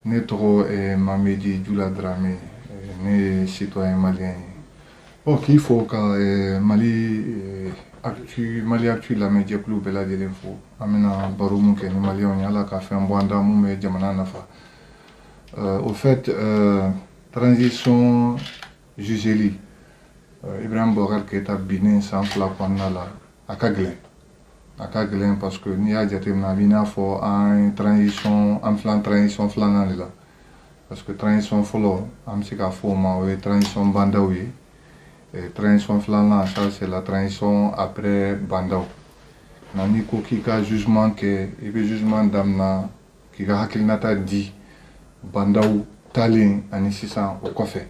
Ne tɔgɔ Mamedi Jula Dramé, ne ye citoyen malien ye. Bon, k'i fo ka Mali Actu, Mali Actu lamɛnjɛkulu bɛɛ lajɛlen fo. An bɛna baro mun kɛ ni maliyɛnw ye, Ala ka fɛn bɔ an da mun bɛ jamana nafa. Au fait, transition jugeli Ibrahim Boubacar Keïta binnen san 2 kɔnɔna la, a ka gɛlɛn, a ka gɛlɛn, parce que n'i y'a jateminɛ, a b'i n'a fɔ an ye transition, an filan transition filanan de la, parce que transition fɔlɔ, an bɛ se k'a fɔ o ma, o ye transition Bah N'Daw ye. Transition filanan, ça c'est la transition après Bah N'Daw. Nka n'i ko k'i ka jugement kɛ, i bɛ jugement daminɛ k'i ka hakilinata di Bah N'Daw talen ani sisan o kɔfɛ.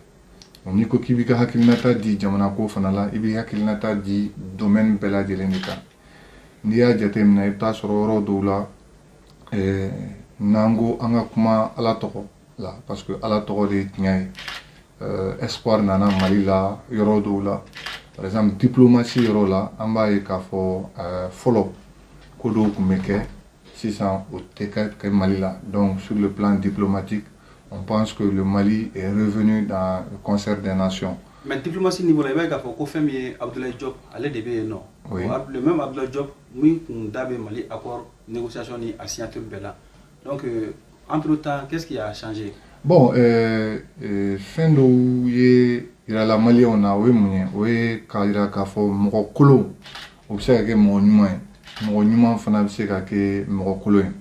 N'i ko k'i b'i ka hakilinata di jamana ko fana la, i b'i hakilinata di domaine bɛɛ lajɛlen de kan. N'i y'a jateminɛ, i bɛ taa sɔrɔ yɔrɔ dɔw la, n'an ko an ka kuma Ala tɔgɔ la, parce que Ala tɔgɔ de ye tiɲɛ ye, espoir nana Mali la yɔrɔ dɔw la. Par exemple, diplomatie yɔrɔ la, an b'a ye k'a fɔ fɔlɔ ko dɔw tun bɛ kɛ, sisan o tɛ kɛ Mali la. Donc sur le plan diplomatique, on pense que le Mali est revenu dans le concert des nations. Mais diplomatie niveau la, i b'a ye k'a fɔ ko fɛn min ye Abdoulaye Diop, ale de bɛ yen nɔ. Oui. Le même Abdoulaye Diop min kun da bɛ Mali accord négociation ni a signature bɛɛ la. Donc entre temps, qu'est-ce qui a changé? Bon, fɛn dɔw ye yirala maliyɛnw na. O ye mun ye? O ye k'a yira k'a fɔ mɔgɔ kolon, o bɛ se ka kɛ mɔgɔ ɲuman ye, mɔgɔ ɲuman fana bɛ se ka kɛ mɔgɔ kolon ye.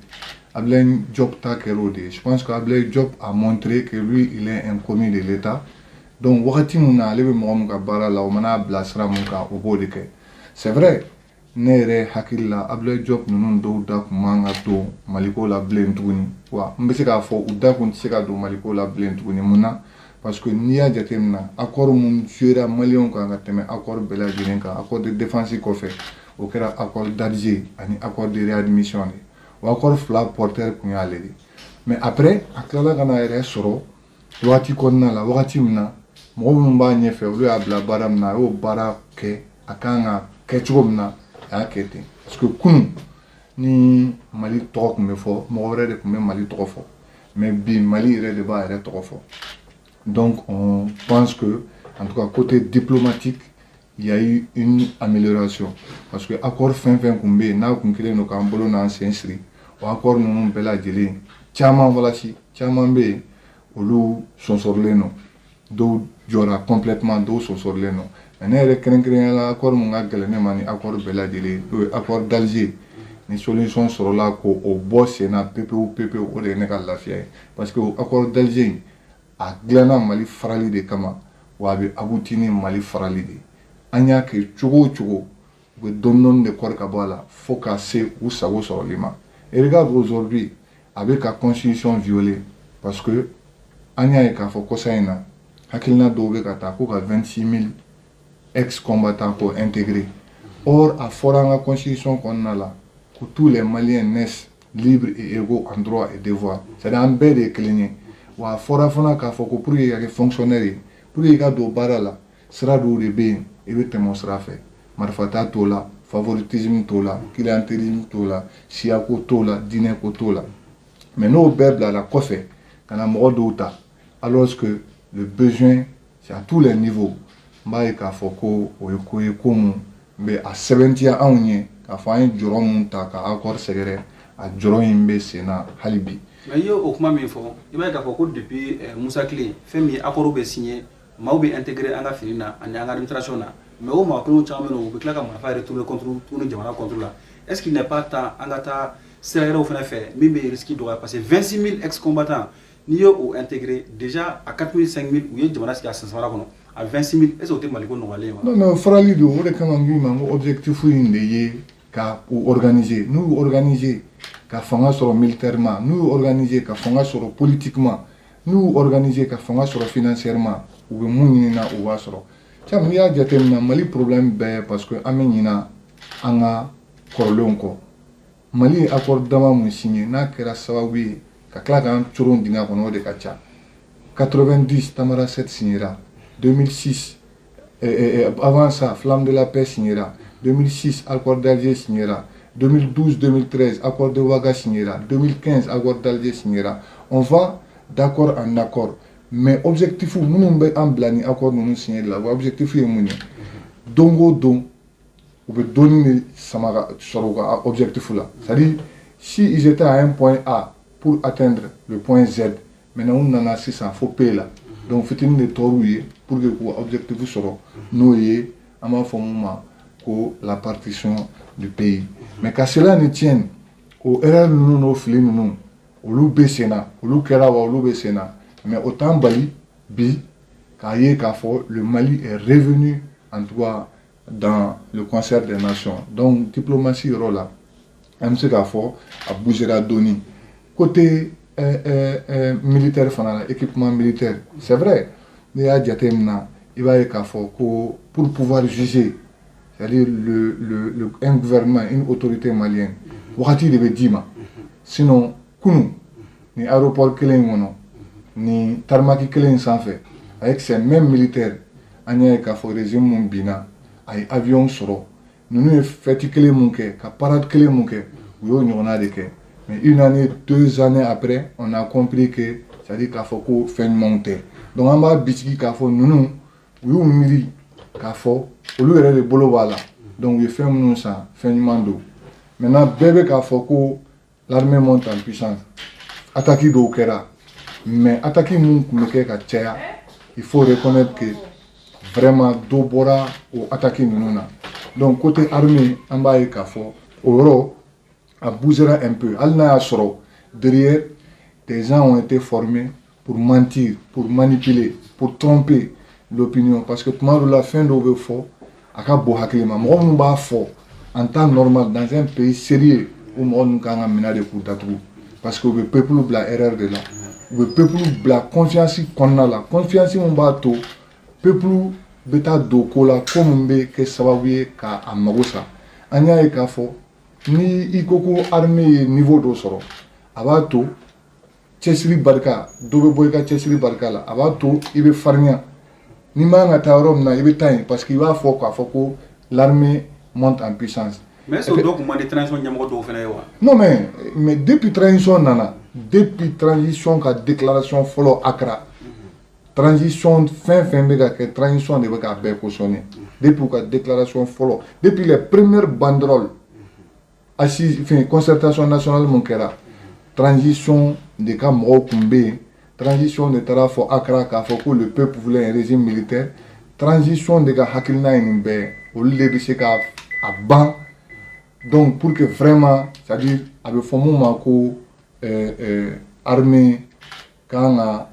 Abdoulaye Diop ta kɛra o de ye. Je pense que Abdoulaye Diop a montré que lui, il est un commis de l'État. Donc wagati mun na ale bɛ mɔgɔ min ka baara la, o mana bila sira mun kan, o b'o de kɛ. C'est vrai, ne yɛrɛ hakili la, Abdoulaye Diop ninnu dɔw da kun man ka don Maliko la bilen tuguni. Wa n bɛ se k'a fɔ u da kun tɛ se ka don Maliko la bilen tuguni. Mun na? Parce que n'i y'a jateminɛ, accord mun jouera maliyɛnw kan ka tɛmɛ accord bɛɛ lajɛlen kan, accord de défense kɔfɛ, o kɛra accord d'Alger ani accord de réadmission de. O accord fila porteur kun y'ale de. Mais après, a tilala ka n'a yɛrɛ sɔrɔ wagati kɔnɔna la, wagati min na mɔgɔ minnu b'a ɲɛfɛ, olu y'a bila baara min na, a y'o baara kɛ. A kan ka kɛ cogo min na, a y'a kɛ ten, parce que kunun ni Mali tɔgɔ tun bɛ fɔ, mɔgɔ wɛrɛ de tun bɛ Mali tɔgɔ fɔ, mais bi Mali yɛrɛ de b'a yɛrɛ tɔgɔ fɔ. Donc on pense que, en tout cas côté diplomatique, il y a eu une amélioration, parce que accord fɛn fɛn kun bɛ yen n'a kun kɛlen don k'an bolo n'an sen siri, o accord ninnu bɛɛ lajɛlen caman walasi caman bɛ yen, olu sɔnsɔrɔlen don, dɔw jɔra complètement, dɔw sɔnsɔrɔlen don. Mais ne yɛrɛ kɛrɛnkɛrɛnnenya la, accord mun ka gɛlɛn ne ma ni accord bɛɛ lajɛlen, o ye accord d'Alger. Ni solution sɔrɔla k'o o bɔ sen na pepewu pepewu, o de ye ne ka lafiya ye, parce que o accord d'Alger in, a dilanna Mali farali de kama, wa a bɛ abouti ni Mali farali de ye. An y'a kɛ cogo o cogo, u bɛ dɔɔni dɔɔni de kɔri ka bɔ a la fo ka se u sago sɔrɔli ma. Et regarde aujourd'hui, a bɛ ka constitution violer, parce que an y'a ye k'a fɔ kɔsa in na, hakilina dɔw bɛ ka taa ko ka 26 000 ex-combattants k'o intégrer. Or a fɔra an ka constitution kɔnɔna la ko tous les Maliens naissent libres et égaux en droit et devoir, c'est à dire an bɛɛ de ye kelen ye. Wa a fɔra fana k'a fɔ ko pour que ka kɛ fonctionnaire ye, pour que i ka don baara la, sira dɔw de bɛ yen, i bɛ tɛmɛ o sira fɛ. Marifata t'o la, favoritisme t'o la, clientélisme t'o la, siyako t'o la, diinɛko t'o la. Mais n'o bɛɛ bilala kɔfɛ ka na mɔgɔ dɔw ta, alors que le besoin, c'est à tous les niveaux, n b'a ye k'a fɔ ko o ye ko ye, ko mun bɛ a sɛbɛntiya anw ye k'a fɔ an ye jɔrɔ mun ta ka accord sɛgɛrɛ, a jɔrɔ in bɛ sen na hali bi. Mais i ye o kuma min fɔ, i b'a ye k'a fɔ ko depuis Musa tile, fɛn min ye accord bɛ signé, maaw bɛ intégré an ka fini na ani an ka administration na, mais o maa kelen caman bɛ yen nɔ, u bɛ tila ka marifa retourner contre tuguni jamana contre la. Est ce qu'il n'est pas temps an ka taa sira wɛrɛw fana fɛ min bɛ risque dɔgɔya? Parce que 26 000 ex combattants, n'i ye o intégré déjà à 4 000, 5 000, u ye jamana sigi a san samara kɔnɔ, à 26 000, est ce que o tɛ Maliko nɔgɔyalen ye wa? Non, non, farali don. O de kama n k'i ma n ko objectif in de ye ka u organiser. N'u y'u organiser ka fanga sɔrɔ militairement, n'u y'u organiser ka fanga sɔrɔ politiquement, n'u y'u organiser ka fanga sɔrɔ financièrement, u bɛ mun ɲini na, u b'a sɔrɔ. Caman, n'i y'a jateminɛ, Mali problème bɛɛ, parce que an bɛ ɲina an ka kɔrɔlenw kɔ. Mali ye accord dama mun signé n'a kɛra sababu ye ka tila k'an coron dingɛ kɔnɔ, o de ka ca. 90, Tamanrasset signera. 2006, avant ça, Flamme de la paix signera. 2006, accord d'Alger signera. 2012-2013, accord de Ouaga signera. 2015, accord d'Alger signera. On va d'accord en accord, mais objectif minnu bɛ an bila ni accord ninnu signé la, o objectif ye mun ye? Don o don, u bɛ dɔɔnin de sama ka sɔrɔ u ka objectif la. C'est-à-dire, si ils étaient à un point A pour atteindre le point Z, maintenant u nana sisan fo P la. Donc fitinin de tɔɔr'u ye pour que k'u objectif sɔrɔ, n'o ye an b'a fɔ mun ma ko la partition du pays. Mais qu'à cela ne tienne, o erreur ninnu n'o fili ninnu, olu bɛ sen na, olu kɛra wa, olu bɛ sen na, mais o t'an bali bi k'a ye k'a fɔ le Mali est revenu en tout cas dans le concert des nations. Donc diplomatie yɔrɔ la, an bɛ se k'a fɔ a bougera dɔɔni. Côté militaire fana la, équipement militaire, c'est vrai, n'i y'a jateminɛ, i b'a ye k'a fɔ ko pour pouvoir juger, c'est-à-dire un gouvernement, une autorité malienne, wagati de bɛ d'i ma. Sinon kunun, ni aéroport kelen in kɔnɔ, ni tarmac kelen in sanfɛ, avec ces mêmes militaires, an y'a ye k'a fɔ régime mun binna, a ye avion sɔrɔ. Ninnu ye fête kelen mun kɛ, ka parade kelen mun kɛ, u y'o ɲɔgɔnna de kɛ. Mais une année, 2 années après, on a compris que, c'est-à-dire k'a fɔ ko fɛn ɲumanw tɛ. Donc an b'a bisigi k'a fɔ ninnu, u y'u miiri k'a fɔ olu yɛrɛ de bolo b'a la. Donc u ye fɛn minnu san, fɛn ɲuman don. Maintenant, bɛɛ bɛ k'a fɔ ko l'armée monte en puissance. Attaque dɔw kɛra, mais attaque mun tun bɛ kɛ ka caya, il faut reconnaître que vraiment dɔ bɔra o attaque ninnu na. Donc côté armée, an b'a ye k'a fɔ o yɔrɔ a bougera un peu, hali n'a y'a sɔrɔ derrière, des gens ont été formés pour mentir, pour manipuler, pour tromper l'opinion, parce que tuma dɔ la, fɛn dɔw bɛ fɔ a ka bon hakili ma. Mɔgɔ minnu b'a fɔ en temps normal dans un pays sérieux, o mɔgɔ ninnu kan ka minɛ de k'u datugu, parce que u bɛ peuple bila erreur de la, u bɛ peuple bila confiance kɔnɔna la, confiance mun b'a to peuple bɛ taa don ko la, ko min bɛ kɛ sababu ye k'a mago sa. An y'a ye k'a fɔ ni i ko ko armée ye niveau dɔ sɔrɔ, a b'a to cɛsiri barika dɔ bɛ bɔ i ka cɛsiri barika la, a b'a to i bɛ farinya. N'i man ka taa yɔrɔ min na, i bɛ taa yen, parce que i b'a fɔ k'a fɔ ko l'armée monte en puissance. Mais est-ce que dɔw tun man di transition ɲɛmɔgɔ dɔw fana ye wa? Non, mais depuis transition nana, depuis transition ka déclaration fɔlɔ Accra, transition fɛn fɛn bɛ ka kɛ, transition de bɛ k'a bɛɛ cautionner. Depuis u ka déclaration fɔlɔ, depuis les premières banderoles, assise, enfin, concertation nationale mun kɛra, transition de ka mɔgɔw tun bɛ yen. Transition de taara fɔ Accra k'a fɔ ko le peuple voulait un régime militaire. Transition de ka hakilina ye nin bɛɛ, olu de bɛ se ka a ban. Donc pour que vraiment, c'est à dire a bɛ fɔ mun ma ko armée kan ka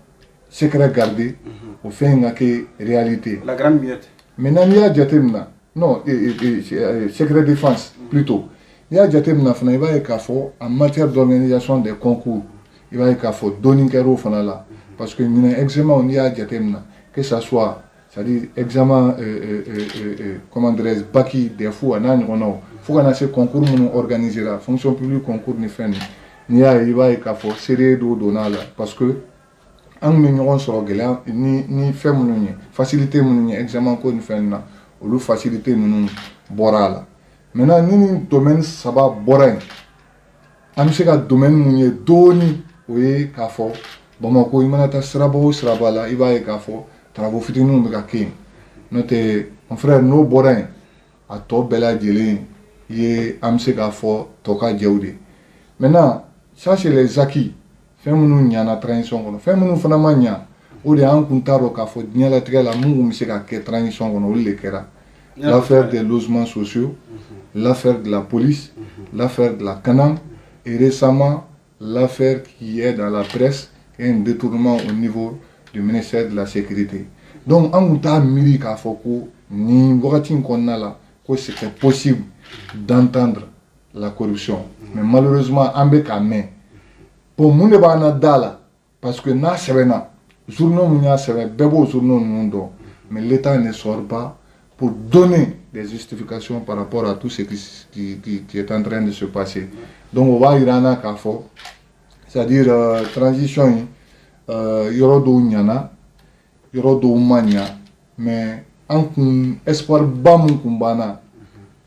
secret garder, o fɛn in ka kɛ réalité. La grande muette. Maintenant, n'i y'a jateminɛ, non, secret défense plutôt, n'i y'a jateminɛ fana, i b'a ye k'a fɔ en matière d'organisation des concours, i b'a ye k'a fɔ dɔɔnin kɛra o fana la, parce que ɲinɛ examen, n'i y'a jateminɛ, que ça soit, c'est-à-dire examen, comment dirais-je, bac, DEF a n'a ɲɔgɔnnaw, fo ka na se concours minnu organiser la, fonction publique concours ni fɛn ninnu, n'i y'a ye, i b'a ye k'a fɔ sérieux dɔw donna a la, parce que an kun bɛ ɲɔgɔn sɔrɔ gɛlɛya ni fɛn minnu ye, facilité minnu ye examen ko ni fɛn ninnu na, olu facilité ninnu bɔra a la. Maintenant, ni nin domaine saba bɔra yen, an bɛ se ka domaine mun ye dɔɔni, o ye k'a fɔ Bamakɔ, i mana taa siraba o siraba la, i b'a ye k'a fɔ travaux fitininw bɛ ka kɛ yen. N'o tɛ, mon frère, n'o bɔra yen, a tɔ bɛɛ lajɛlen ye, an bɛ se k'a fɔ tɔ ka jɛw de. Maintenant, ça c'est les acquis, fɛn minnu ɲana transition kɔnɔ. Fɛn minnu fana ma ɲa, o de y'an kun t'a dɔn k'a fɔ diɲɛlatigɛ la mun kun bɛ se ka kɛ transition kɔnɔ, olu de kɛra: l'affaire des logements sociaux, l'affaire de la police, l'affaire de la CANAM et récemment l'affaire qui est dans la presse, qui est un détournement au niveau du ministère de la Sécurité. Donc an kun t'a miiri k'a fɔ ko nin wagati in kɔnɔna la ko c'était possible d'entendre la corruption, mais malheureusement an bɛ k'a mɛn. Bon, mun de b'an na da la? Parce que n'a sɛbɛnna, journaux mun y'a sɛbɛn, bɛɛ b'o journaux ninnu dɔn, mais l'État ne sort pas pour donner des justifications par rapport à tout ce qui est en train de se passer. Donc o b'a yira an na k'a fɔ, c'est-à-dire transition in, yɔrɔ dɔw ɲana, yɔrɔ dɔw ma ɲa, mais an kun espoir ba mun kun b'an na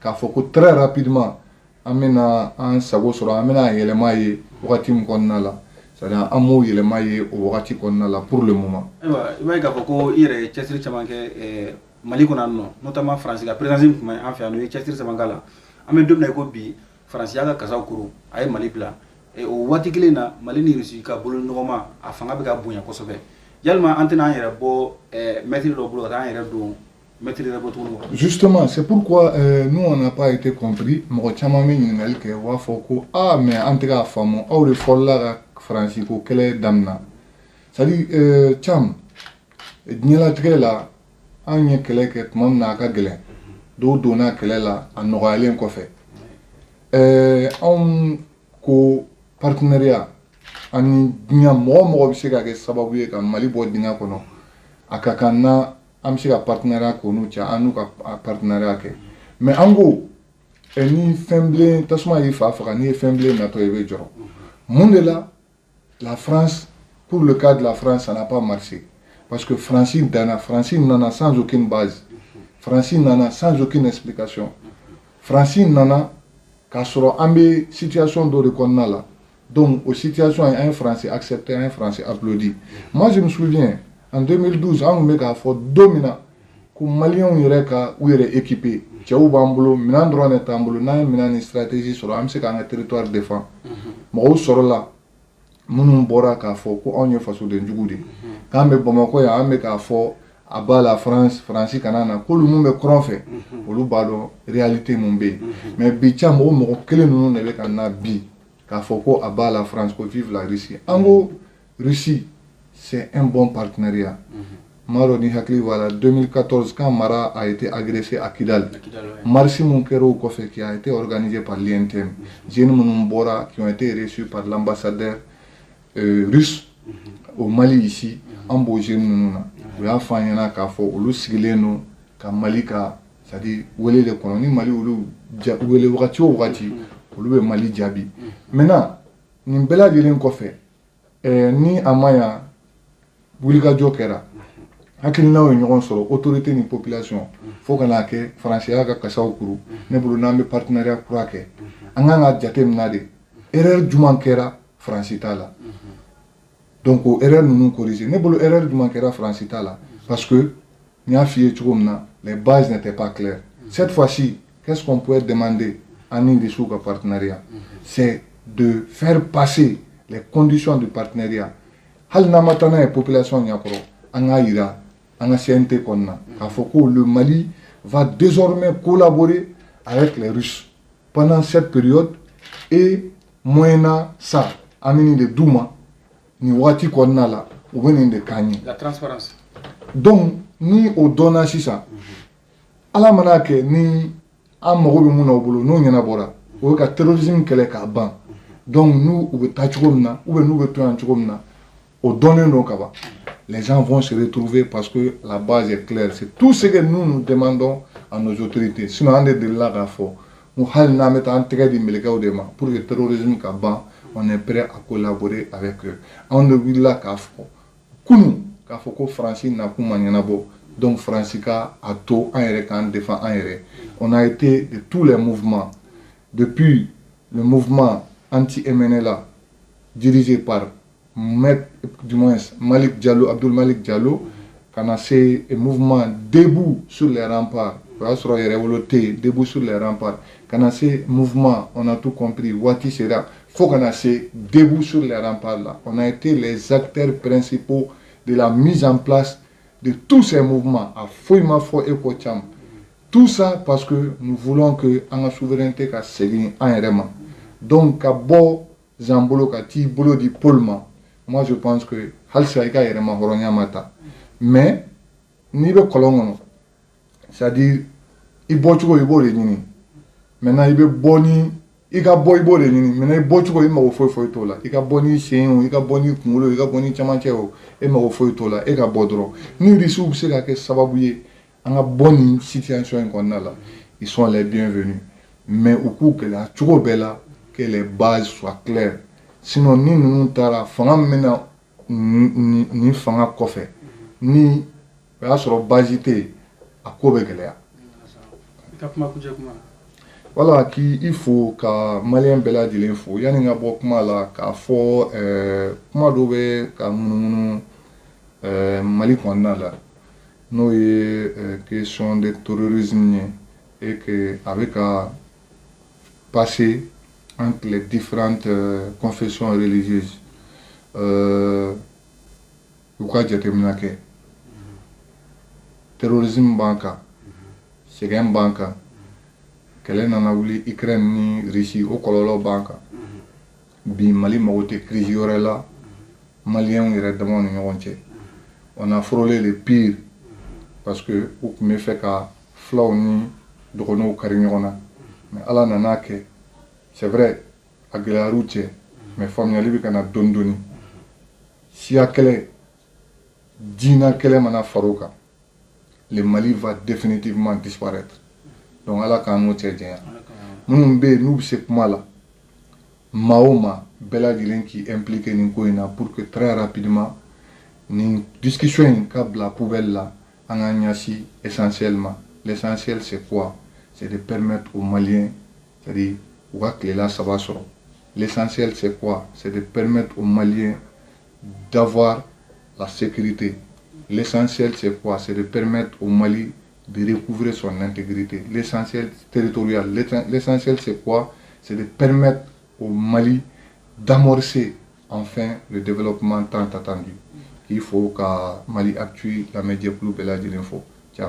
k'a fɔ ko très rapidement an bɛna an sago sɔrɔ, an bɛna yɛlɛma ye wagati min kɔnɔna la, C'est-à-dire an m'o yɛlɛma ye o wagati kɔnɔna la pour le moment. Ayiwa, i b'a ye k'a fɔ ko i yɛrɛ ye cɛsiri caman kɛ Mali kɔnɔ yan nɔ, notamment Faransi ka présidence min tun bɛ an fɛ yan nɔ, i ye cɛsiri caman k'a la. An bɛ don min na i ko bi, Faransi y'a ka kasaw kuru, a ye Mali bila. O waati kelen na, Mali ni Russie ka bolo ɲɔgɔnma, a fanga bɛ ka bonya kosɛbɛ. Yalima an tɛna an yɛrɛ bɔ maître dɔ bolo ka taa an yɛrɛ don maître yɛrɛ bɔ tuguni wa? Justement, c'est pourquoi nous, on n'a pas été compris. Mɔgɔ caman bɛ ɲininkali kɛ, u b'a fɔ ko ah, mais an tɛ k'a faamu, aw de fɔlɔla ka Faransi ko kɛlɛ daminɛ. C'est-à-dire Thiam, diɲɛlatigɛ la, an ye kɛlɛ kɛ tuma min na a ka gɛlɛn, dɔw donna kɛlɛ la a nɔgɔyalen kɔfɛ. Anw ko partenariat ani diɲɛ mɔgɔ o mɔgɔ bɛ se ka kɛ sababu ye ka Mali bɔ dingɛ kɔnɔ, a ka kan na an bɛ se ka partenariat k'o n'u cɛ, an n'u ka partenariat kɛ. Mais an ko ni fɛn bilen tasuma y'i fa faga, n'i ye fɛn bilen natɔ i bɛ jɔrɔ. Mun de la la France, pour le cas de la France, ça n'a pas marché? Parce que Faransi danna, Faransi nana sans aucune base, Faransi nana sans aucune explication, Faransi nana k'a sɔrɔ an bɛ situation dɔ de kɔnɔna la. Donc o situation, an ye Faransi accepté, an ye Faransi applaudi. Moi, je me souviens, en 2012, an tun bɛ k'a fɔ don min na ko maliyɛnw yɛrɛ ka u yɛrɛ équipé, cɛw b'an bolo, minɛn dɔrɔn de t'an bolo, n'an ye minɛn ni stratégie sɔrɔ, an bɛ se k'an ka territoire défend. Mɔgɔw sɔrɔla minnu bɔra k'a fɔ ko anw ye fasoden jugu de ye, k'an bɛ Bamakɔ yan, an bɛ k'a fɔ à bas la France, Faransi kana na, k'olu mun bɛ kɔrɔn fɛ, olu b'a dɔn réalité mun bɛ yen. Mais bi, Thiam, o mɔgɔ kelen ninnu de bɛ ka na bi k'a fɔ ko à bas la France, ko vive la Russie. An ko Russie, c'est un bon partenariat. N m'a dɔn ni hakili b'a la, 2014, quand Mara a été agressé à Kidal, marche mun kɛra o kɔfɛ, qui a été organisé par l'UNTM, jeunes minnu bɔra, qui ont été reçus par l'ambassadeur russe au Mali ici, an b'o jeunes ninnu na, u y'a fɔ an ɲɛna k'a fɔ olu sigilen don ka Mali ka, c'est à dire wele de kɔnɔ. Ni Mali olu wele wagati o wagati, olu bɛ Mali jaabi. Maintenant, nin bɛɛ lajɛlen kɔfɛ, ni a ma ɲa wulikajɔ kɛra, hakilinaw ye ɲɔgɔn sɔrɔ, autorité ni population, fo ka n'a kɛ Faransi y'a ka kasaw kuru. Ne bolo, n'an bɛ partenariat kura kɛ, an kan ka jate minɛ de erreur jumɛn kɛra Faransi ta la. Donc o erreur ninnu corriger. Ne bolo, erreur jumɛn kɛra Faransi ta la? Parce que n y'a f'i ye cogo min na, les bases n'étaient pas claires. Cette fois-ci, qu'est-ce qu'on pourrait demander an ni Russiw ka partenariat? C'est de faire passer les conditions du partenariat. Hali n'an ma taa n'a ye population ɲɛkɔrɔ, an k'a yira an ka CNT kɔnɔna k'a fɔ ko le Mali va désormais collaborer avec les Russes pendant cette période et moyennant ça, an bɛ nin de d'u ma nin wagati kɔnɔna la, u bɛ nin de k'an ye. La transparence. Donc ni o dɔnna sisan, Ala mana kɛ ni an mago bɛ mun na u bolo, n'o ɲɛnabɔra, o ye ka terrorisme kɛlɛ k'a ban. Donc n'u u bɛ taa cogo min na, ou bien n'u bɛ to yan cogo min na, o dɔnnen don ka ban. Les gens vont se retrouver parce que la base est claire. C'est tout ce que nous nous demandons à nos autorités. Sinon, an de delila k'a fɔ n ko hali n'an bɛ taa an tɛgɛ di mɛlɛkɛw de ma pour que terrorisme ka ban, on est prêt à collaborer avec eux. Anw de wulila k'a fɔ kunun k'a fɔ ko Faransi nakun ma ɲɛnabɔ, donc Faransi ka a to an yɛrɛ k'an défend an yɛrɛ. On a été de tous les mouvements, depuis le mouvement anti-MNLA dirigé par Maître, du moins Malik Diallo, Abdul Malik Diallo, ka na se mouvement Debout sur les remparts, o y'a sɔrɔ Yɛrɛwolo tɛ yen, Debout sur les remparts, ka na se mouvement On a tout compris, waati sera, fo ka na se Debout sur les remparts là. On a été les acteurs principaux de la mise en place de tous ces mouvements. A foyi ma fɔ e kɔ, Thiam. Tout ça parce que nous voulons que an ka souveraineté ka segin an yɛrɛ ma. Donc ka bɔ Zan bolo ka t'i bolo di Paul ma, moi je pense que halisa i ka yɛrɛma hɔrɔnya ma ta. Mais n'i bɛ kɔlɔn kɔnɔ, c'est à dire i bɔcogo, i b'o de ɲini. Maintenant, i bɛ bɔ ni i ka bɔ, i b'o de ɲini. Maintenant, i bɔcogo, i mago foyi foyi t'o la. I ka bɔ n'i sen ye o, i ka bɔ n'i kunkolo ye, i ka bɔ n'i camancɛ o, e mago foyi t'o la, e ka bɔ dɔrɔn. Ni Russiw bɛ se ka kɛ sababu ye an ka bɔ nin situation in kɔnɔna la, ils sont les bienvenus. Mais u k'u gɛlɛya cogo bɛɛ la que les bases soient claires. Sinon, ni ninnu taara, fanga min bɛna nin fanga kɔfɛ, ni o y'a sɔrɔ base tɛ yen, a ko bɛ gɛlɛya. I ka kuma kuncɛ kuma. Voilà, k'i fo, ka Malien bɛɛ lajɛlen fo. Yanni n ka bɔ kuma la, k'a fɔ kuma dɔ bɛ ka munumunu Mali kɔnɔna la, n'o ye question de terrorisme ye, et que a bɛ ka passer entre les différentes confessions religieuses. U ka jateminɛ kɛ, terrorisme b'an kan, sɛgɛn b'an kan, kɛlɛ nana wuli Ukraine ni Russie, o kɔlɔlɔ b'an kan. Bi Mali mago tɛ crise wɛrɛ la Malienw yɛrɛ damaw ni ɲɔgɔn cɛ. On a frôlé le pire, parce que u tun bɛ fɛ ka filaw ni dɔgɔnɔw kari ɲɔgɔn na, mais Ala nana kɛ, c'est vrai, a gɛlɛyar'u cɛ, mais faamuyali bɛ ka na dɔɔni dɔɔni. Siya kɛlɛ, diinɛ kɛlɛ mana far'o kan, le Mali va définitivement disparaître. Donc Ala k'an n'o cɛ janya. Minnu bɛ yen n'u bɛ se kuma la, maa o maa bɛɛ lajɛlen k'i impliqué nin ko in na, pour que très rapidement nin discussion in ka bila poubelle la, an k'an ɲɛsin essentiel ma. L'essentiel, c'est quoi? C'est de permettre aux Maliens, c'est-à-dire u ka tilela saba sɔrɔ. L'essentiel, c'est quoi? C'est de permettre aux Maliens d'avoir la sécurité. L'essentiel, c'est quoi? C'est de permettre au Mali de recouvrer son intégrité. L'essentiel territorial. L'essentiel, c'est quoi? C'est de permettre au Mali d'amorcer enfin le développement tant attendu. Il faut ka Mali Actu lamɛnjɛkulu bɛɛ lajɛlen fo.